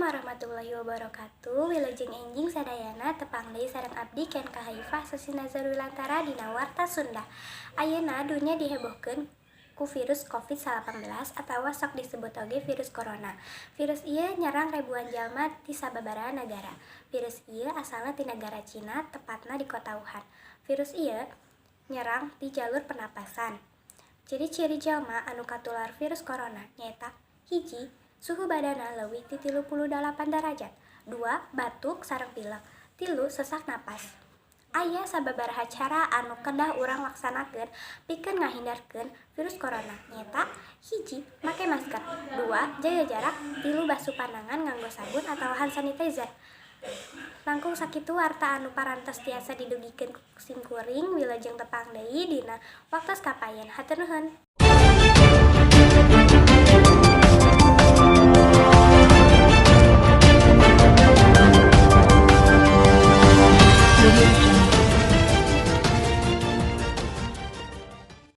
Warahmatullahi wabarakatuh. Wilujeng enjing sadayana, tepang deui sareng abdi, Ken Kahaifah Sasi Nazar Wilantara, dina Warta Sunda. Ayeuna dunya dihebohkeun ku virus COVID-19 atawa sok disebut oge virus corona. Virus ieu nyerang ribuan jalma di sababaraha nagara. Virus ieu asalna ti nagara Cina, tepatna di kota Wuhan. Virus ieu nyerang di jalur pernapasan. Ciri-ciri jalma anu katular virus corona nyaeta: 1. Suhu badanna leuwih ti 38 derajat. 2. Batuk sareng pilek. 3. Sesak napas. Aya sababaraha cara anu kedah urang laksanakeun pikeun ngahindarkeun virus corona, nyaeta: 1. Make masker. 2. Jaga jarak. 3. Basuh panangan nganggo sabun atawa hand sanitizer. Langkung sakitu warta anu parantos tiasa didugikeun ku simkuring. Wilujeng tepang deui dina waktos kapayun, hatur nuhun.